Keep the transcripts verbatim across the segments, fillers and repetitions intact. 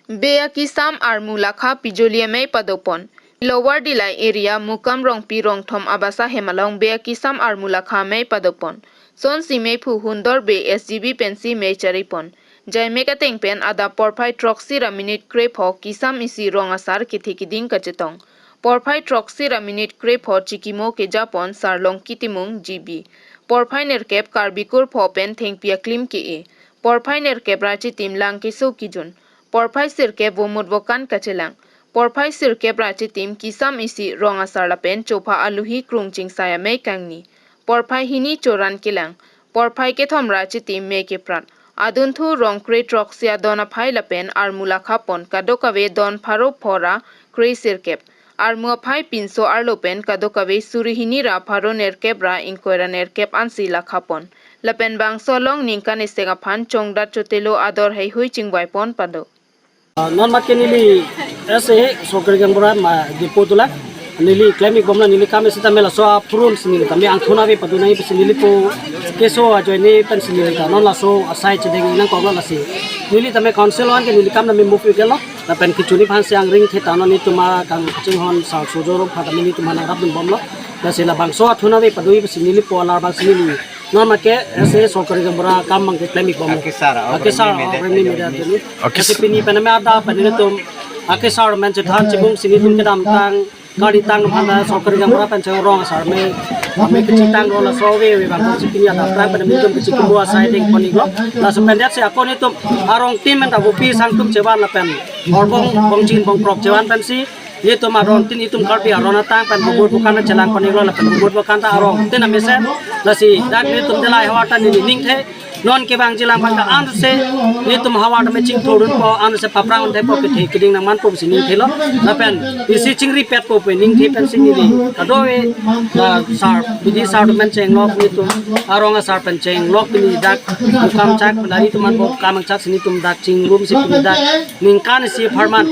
Bey akisam armu lakha pijoli amei padopon. Lower Dillai area Mukam Rongpi Rongthom abasa hem along bey akisam armu lakha amei padopon. Sonsi meiphu Hundor Bey S G B pensi mei charipon. Jaimek ateng pen adap porphai throksi ra minute krepho kisam isi rong asar kethe keding kachetong. Porphai throksi ra minute krepho chikimo kejapon Sarlongki Timung G B. Porphai nerkep Karbi Kurpho pen thengpi aklim ke-e. Porphai nerkep ra chitim lang keso kijun. Porphai sirkep vomut vokan kachelang. Porphai sirkep ra chitim kisam isi rong asar lapen chopha aluhi krung chingsai amei kangni. Porphai hini choran kelang. Porphai kethom ra chitim mei keprat. Adunthu rong kre throksi adon aphai lapen armu lakhapon kadokave don pharo pho ra kre sirkep. Armu aphai pinso arlo pen kadokave suri hini ra pharo nerkep ra ingkoi ra nerkep ansi lakhapon. Lapen bangso along ningkan esek aphan chongdat chotelo ador heihui chingvaipon pado. Ah, non mat ke neli ese Sorkari Gaonbura ma depo tula. Neli klem-ik bomlo, neli kam isi tame laso apurun si neli tame angthon ave padunai pusi nelipo keso ajoine pensi neli ta non laso asai chedeng nangkoklo lasi. Neli tame council an ke neli kam tame move-iklo. Lapen kechuni aphan si angring the ta non netum akam kachinghon sar sojoro aphan tame netum aphan nangrapdun bomlo. Lasi labangso athon ave padunai pusi nelipo alar abang si neli non mat ke ese Sorkari Gaonbura kam abang ke klem-ik bomlo. Akesar, oh, akesar, oh, premi media, premi media dulu. Akes- Lasi pini pen tame adap pen netum akesar men chethan chibung si netum kedamtang kali tang pen Sorkari Gaonbura pen cheng rong asar me, me kechitang rong laso ave ave abang si pini adap tang pen netum kechikimo asai dengpon-iklo. Laso pen det si ako netum arong tin men ta vopi sangtum chevan lapen horbong bongchin bongkrok chevan pensi netum arong tin netum Karbi aron atang pen vomut vokan chelangpon-iklo lapen vomut vokan ta arong tin amesen. Lasi dak netum Dillai havar ta neli ningthe. Non kevangji lang abang ta anse netum havar tame chingthurdunpo, anse paphrang un thepo, kethe keding nangmanpo pusi ningthelo. Lapen isi chingripetpo pu ningthe pensi neli kadokave, ah, sar, bidi sar pen chenglok netum arong asar pen chenglok pini dak Mukam chak, lari teman bo Mukam chak si netum dak chingrum si pini dak ningkan isi apharman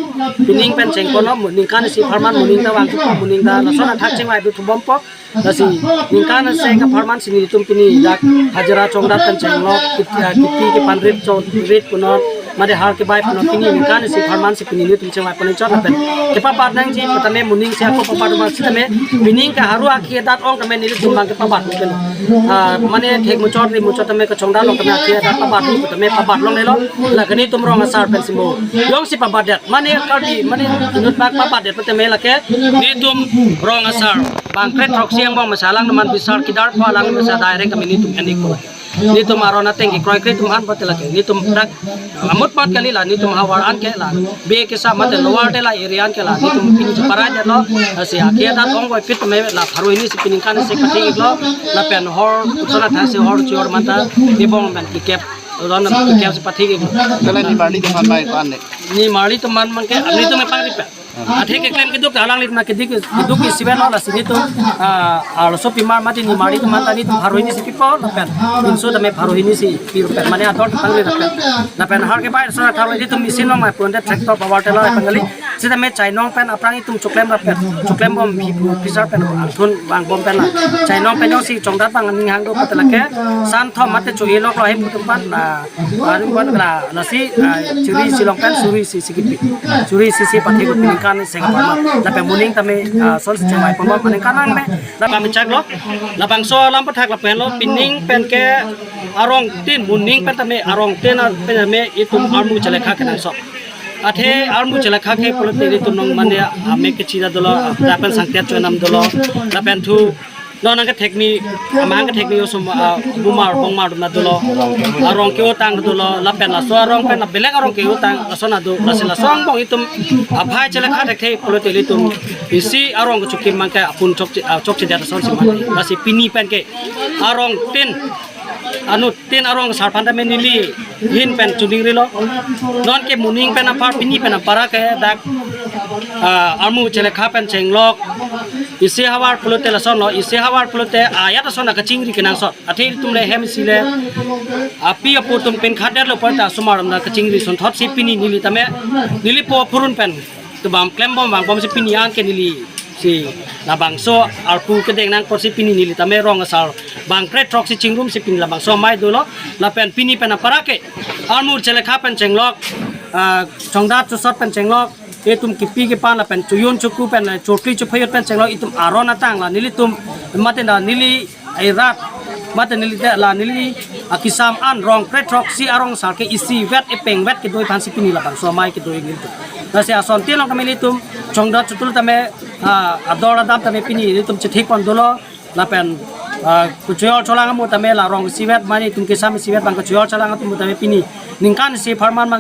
pining pen chengkono, ningkan isi apharman moning ta vangthupo, moning ta lason athak chingvai duthu bompo. Lasi ningkan isi apharman si netum pini dak hajira chongdat pen chenglok, kit-, ah, kipi kepanrit chongrit punon, mate har kebai punon, pini ningkan isi apharman si pini netum chingvai pon-ik chot lapen kepabat nangji pu tame moning si ako pabat ma si tame pining ke haru akhei adat ong tame netum abang kepabat pen. Ah, mane thek muchot ri muchot tame kachongdat long tame akhei adat pabat pu tame pabat longlelo. Lake netum rong asar pensi mo jongsi pabatdet. Mane Karbi, mane inut bak pabatdet pu tame lake netum rong asar bang kre throksi angbong masa alang numan bisar kidar pho alang masa direct kami netum en-ikpo. Netum aron ateng kekroikre atum aphan pute lake netum dak amut pat kali la, netum havar an ke la, bey kesa mate Lower Dillai area an ke la netum pini cheparai detlo. Lasi akhei adat ongvoipit tame la pharo hini si pini ningkan isi pathik-iklo. Lapen hor son athak si hor chor mata kebong pen kekep, ron kekep si pathik-iklo. Kala nimarli atum aphan mai ko-an le? Nimarli atum aphan abang ke netum pangripet. Athe keklem keduk alang lit na kedik keduk isi avelo lasi netum, ah, arloso pimar mate nimarli atum aphan ta netum pharo hini si pipo lapen pinso tame pharo hini si pi lapen mane ador tang ri lapen, lapen har kebai son athak netum machine long mai pon det, tractor, power tiller abang kali. Sitame chainong pen aphrang netum choklem lapen choklem bom hi pu pisar pen angthon vangbom pen la chainong pen jongsi chongdat abang ning hang do pute lake san thom mate cho-e loklo he pu atum aphan la, arum aphan la, lasi, ah, suri isi along pen suri isi si kipi. Suri isi si pathik-ik ningkan isi apharman. Lapen moning tame, ah, son si chingvai pon bom ningkan nang me. Lapen chaklo. Labangso alam pathak lapen lo pining pen ke arong tin, moning pen tame arong tin pen tame netum armu chelekha kenangsot. Athe armu chelekha ke pulote netum nong mane amek kechida dolo, lapen sangtet chonam dolo, lapen thu non nang kethekni, amang kethekni osomar, ah, bumar bongmar dolo, arong ke-otang dolo, lapen laso arong pen belek arong ke-otang lason ado, lasi laso angbong netum aphai chelekha thekthe pulote netum isi arong kechokim abang ke apun chokche, ah, chokchedet ason si mane. Lasi pini pen ke arong tin, anut tin arong asar aphan tame neli ahin pen choningrilo. Non ke moning pen apar pini pen apara ke dak, ah, armu chelekha pen chenglok. Isi havar pulote lasonlo, isi havar pulote ajat ason akachingri kenangsot. Athe netum le hem isi le, api apo atum pen khadet lo pulote asomar atum ta kachingri sonthot si pini neli tame, nelipo phurun pen tubam klem bom vangbom si pini an ke neli si labangso arpu kedeng nangkok si pini neli tame rong asar bang kre throksi chingrum si pini labangso amei dolo. Lapen pini pen apara ke armu chelekha pen chenglok ah, chongdat chosot pen chenglok, itum kipi kipan lapen chojun choku pen, eh, chokli chophayot pen chenglok itum aron atang la nelitum mate la neli irat mate neli te la neli akesam an rong kre throksi arong sar ke isivet epengvet kedo aphansi pini labangso amei kedo nelitum. Lasi asontin along tame nelitum chongdat chotul tame, ah, ador adam tame pini nelitum chethik pon dolo lapen, ah, kachojor cholang amu tame la rong isivet mane itum kesam isivet bang kachojor cholang atum tame pini ningkan isi apharman bang